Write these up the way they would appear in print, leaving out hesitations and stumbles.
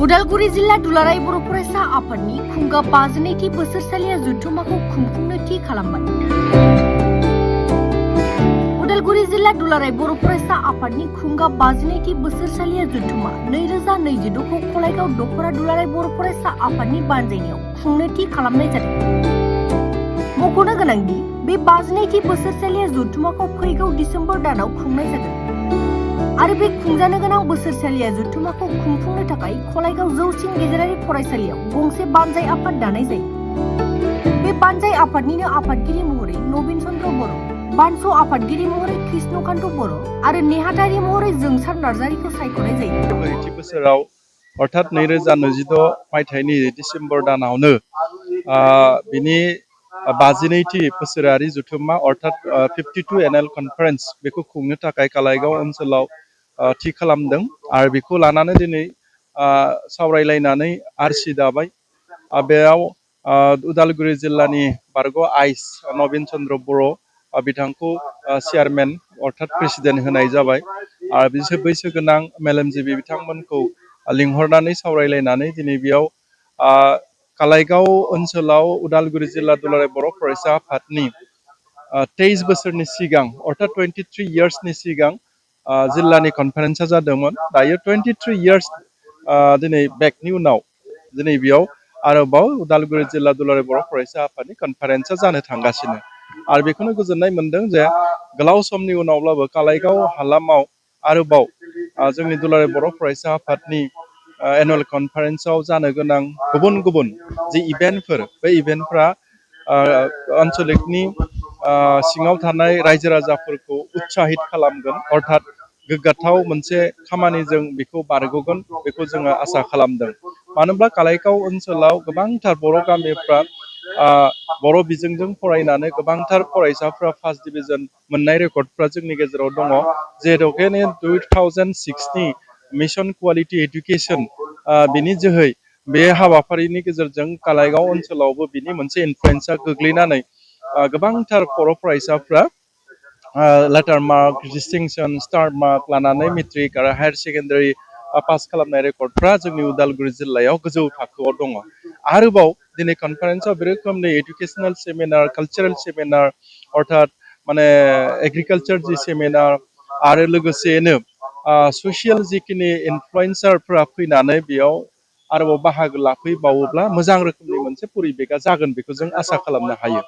उदालगुरि जिल्ला दुलाराय बर' फरायसा आफादनि खुंगा 52थि बोसोरसालिया जथुम्माखौ खुंफुंनो थि खालामबाय। उदालगुरि जिल्ला दुलाराय बर' फरायसा आफादनि खुंगा 52थि बोसोरसालिया जथुम्मा 2026 खौ खलायगाव दखरा दुलाराय बर' फरायसा आफादनि बानजायनायाव खुंनो थि खालामनाय जादों। मख'नो गोनांदि बे 52थि बोसोरसालिया जथुम्माखौ फैगौ डिसेम्बर दानाव खुंनाय जागोन। आरो बे खुंजानो गोनां बोसोरसालिया जथुम्माखौ खुंफुंनो थाखाय खलायगाव जौसिन गेजेरारि फरायसालियाव गंसे बानजाय आफाद दानाय जायो। बे बानजाय आफादनिनो आफादगिरि महरै नबिन चन्द्र बर', बानस' आफादगिरि महरै कृष्णकान्त बर' आरो नेहाथारि महरै जोंसार नार्जारिखौ सायख'नाय जायो। नैथि बोसोराव अर्थात 2026 मायथाइनि डिसेम्बर दानावनो बिनि 52थि बोसोरारि जथुम्मा अर्थात 52 एनुअल कनफारेन्स बेखौ खुंनो थाखाय कालाइगाव ओनसोलाव थि खालामदों आरो बेखौ लानानै दिनै सावरायलायनानै आरसि दाबाय। बेयाव उदालगुरि जिल्लानि बारग' आइस नबिन चन्द्र बर' बिथांखौ चेयारमेन अर्थात प्रेसिडेन्ट होनाय जाबाय आरो बिसोर बैसो गोनां मेलेमजिबि बिथांमोनखौ लिंहरनानै सावरायलायनानै दिनै बेयाव कालाइगाव ओनसोलाव उदालगुरि जिल्ला दुलाराय बर' फरायसा आफादनि 23 बोसोरनि सिगां अर्थात 23 इयार्सनि सिगां जिल्लानि कनफारेन्सआ जादोंमोन। दायो 23 इयार्स दिनै बेकनि उनाव दिनै बेयाव आरोबाव उदालगुरि जिल्ला दुलाराय बर' फरायसा आफादनि कनफारेन्सआ जानो थांगासिनो आरो बेखौनो गोजोननाय मोनदों जे गोलाव समनि उनावब्लाबो कालाइगाव हालामाव आरोबाव जोंनि दुलाराय बर' फरायसा आफादनि एनुअल कनफारेन्सआव जानो गोनां गुबुन गुबुन जि इभेन्टफोर बे इभेन्टफ्रा आनसलिकनि सिङाव थानाय रायजो राजाफोरखौ उत्साहित खालामगोन अर्थात गोग्गाथाव मोनसे खामानिजों बेखौ बारग'गोन बेखौ जोङो आसा खालामदों। मानो होनब्ला कालाइगाव ओनसोलाव गोबांथार बर' गामिफ्रा बर' बिजोंजों फरायनानै गोबांथार फरायसाफ्रा फार्स्ट डिभिजन मोननाय रेकर्डफ्रा जोंनि गेजेराव दङ। जेरावहाय 2006नि मिशन कुवालिटि एडुकेसन बिनि जोहै बे हाबाफारिनि गेजेरजों कालाइगाव ओनसोलावबो बिनि मोनसे इनफ्लुयेन्सआ गोग्लैनानै गोबांथार बर' फरायसाफ्रा letter mark distinction star mark लानानै मेट्रिक आरो हायार सेकेन्डारि पास खालामनाय रेकर्डफ्रा जोंनि उदालगुरि जिल्लायाव गोजौ थाखोआव दङ। आरोबाव दिनै कनफारेन्सआव बे रोखोमनि एडुकेसनेल सेमिनार कालचारेल सेमिनार अर्थात माने एग्रिकालचार जि सेमिनार आरो लोगोसेनो ससियेल जिखिनि इनफ्लुयेन्सारफ्रा फैनानै बेयाव आरोबाव बाहागो लाफैबावोब्ला मोजां रोखोमनि मोनसे परिबेकआ जागोन बेखौ जों आसा खालामनो हायो।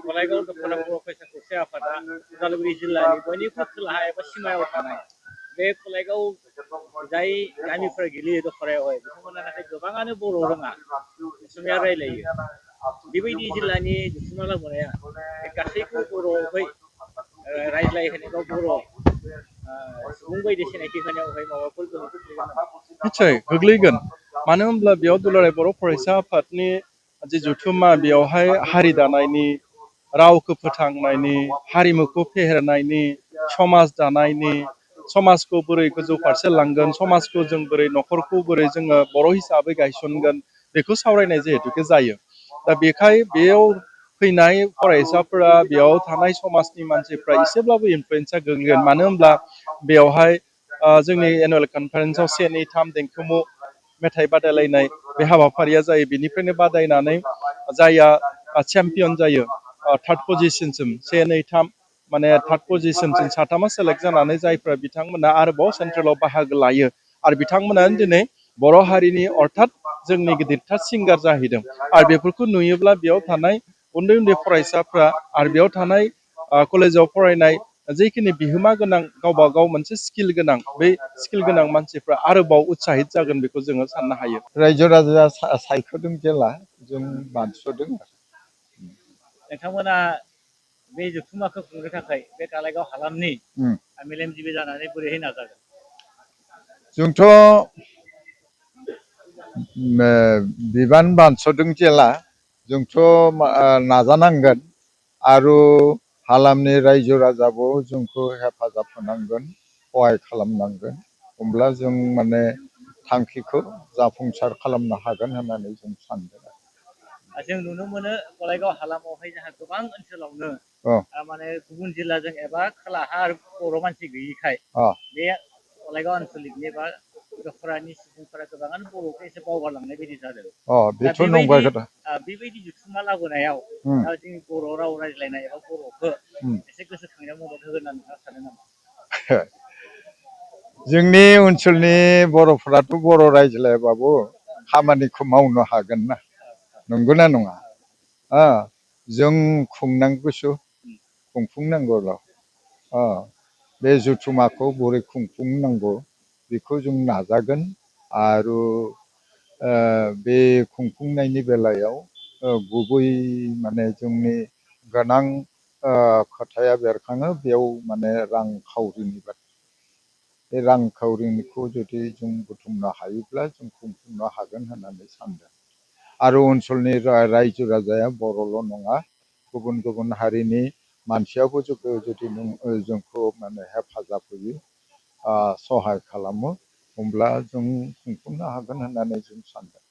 गलाइगाव दखना बर' फरायसा खौसे आफादा उदालगुरि जिल्लानि बयनिख्रुइ खोलाहा एबा सिमायाव थानाय बे गलाइगाव जाय गामिफोरा गेलेयो दखरायावहाय बिथांमोना नाथाय गोबाङानो बर' रोङा असमिया रायलायो। बेबायदि जिल्लानि जथुम्मा लाबोनाया गासैखौबो बर'है रायज्लायहोनाय बा बर' सुबुं बायदि सिनायथि होनायावहाय माबाफोर गोहोम खोख्लैगोन नामा? निस्सय गोग्लैगोन। मानो होनब्ला बेयाव दुलाराय बर' फरायसा आफादनि जि जथुम्मा बेयावहाय हारि दानायनि रावखौ फोथांनायनि हारिमुखौ फेहेरनायनि समाज दानायनि समाजखौ बोरै गोजौ फारसे लांगोन समाजखौ जों बोरै न'खरखौ बोरै जोङो बर' हिसाबै गायसनगोन बेखौ सावरायनाय जिहेतुके जायो। दा बेखाय बेयाव फैनाय फरायसाफोरा बेयाव थानाय समाजनि मानसिफ्रा एसेब्लाबो इनफ्लुयेन्सआ गोग्लैगोन। मानो होनब्ला बेयावहाय जोंनि एनुवेल कनफारेन्सआव 2, 3 देंखोमु मेथाइ बादायलायनाय बे हाबाफारिया जायो। बिनिफ्रायनो बादायनानै जायहा चेम्पियन जायो थार्ड पजिशनसिम 1, 2, 3 माने थार्ड पजिशनसिम साथामा सेलेक्ट जानानै जायफ्रा बिथांमोना आरोबाव सेन्ट्रेलाव बाहागो लायो आरो बिथांमोनानो दिनै बर' हारिनि अर्थात जोंनि गिदिरथार सिंगार जाहैदों। आरो बेफोरखौ नुयोब्ला बेयाव थानाय उन्दै उन्दै फरायसाफ्रा आरो बेयाव थानाय कलेजाव फरायनाय जेखिनि बिहोमा गोनां गावबा गाव मोनसे स्किल गोनां बै स्किल गोनां मानसिफ्रा आरोबाव उत्साहित जागोन बेखौ जोङो साननो हायो। रायजो राजा सायख'दों जेला जों बानस'दों। नोंथांमोना बे जथुम्माखौ खुंनो थाखाय बे कालाइगाव हालामनि मेलेमजिबि जानानै बोरैहाय नाजागोन? जोंथ' बिबान बानस'दों जेला जोंथ' नाजानांगोन आरो हालामनि रायजो राजाबो जोंखौ हेफाजाब होनांगोन सहाय खालामनांगोन होमब्ला जों माने थांखिखौ जाफुंसार खालामनो हागोन होननानै जों सानदों। जों नुनो मोनो गलाइगाव हालामावहाय जोंहा गोबां ओनसोलावनो माने गुबुन जिल्लाजों एबा खोलाहा बर' मानसि गैयिखाय बे गलाइगाव आनसलिकनि बा दखरानि सुबुंफोरा गोबाङानो बर'खौ एसे बावगारलांनाय बायदि जादों। अ दा बेथ' नंबाय खोथा बेबायदि जुथुमा लाबोनायाव उम दा जोंनि बर' राव रायज्लायनाय एबा बर'खौ उम एसे गोसोखांनायाव मदद होगोन होनना नोंथाङा सानो नामा? जोंनि ओनसोलनि बर'फोराथ' बर' रायज्लायाबाबो खामानिखौ मावनो हागोन ना नंगौना नङा जों खुंनांगौसो खुंफुंनांगौल' बे जुथुमाखौ बोरै खुंफुंनांगौ बेखौ जों नाजागोन आरो बे खुंफुंनायनि बेलायाव गुबै माने जोंनि गोनां खोथाया बेरखाङो बेयाव माने रांखावरिनि बाथ्रा बे रांखावरिखौ जुदि जों बुथुमनो हायोब्ला जों खुंफुंनो हागोन होननानै सानदों आरो ओनसोलनि रायजो राजाया बर'ल' नङा गुबुन गुबुन हारिनि मानसियाबो जुदि जोंखौ माने हेफाजाब होयो सहाय खालामो होमब्ला जों खुंफुंनो हागोन होननानै जों सानदों।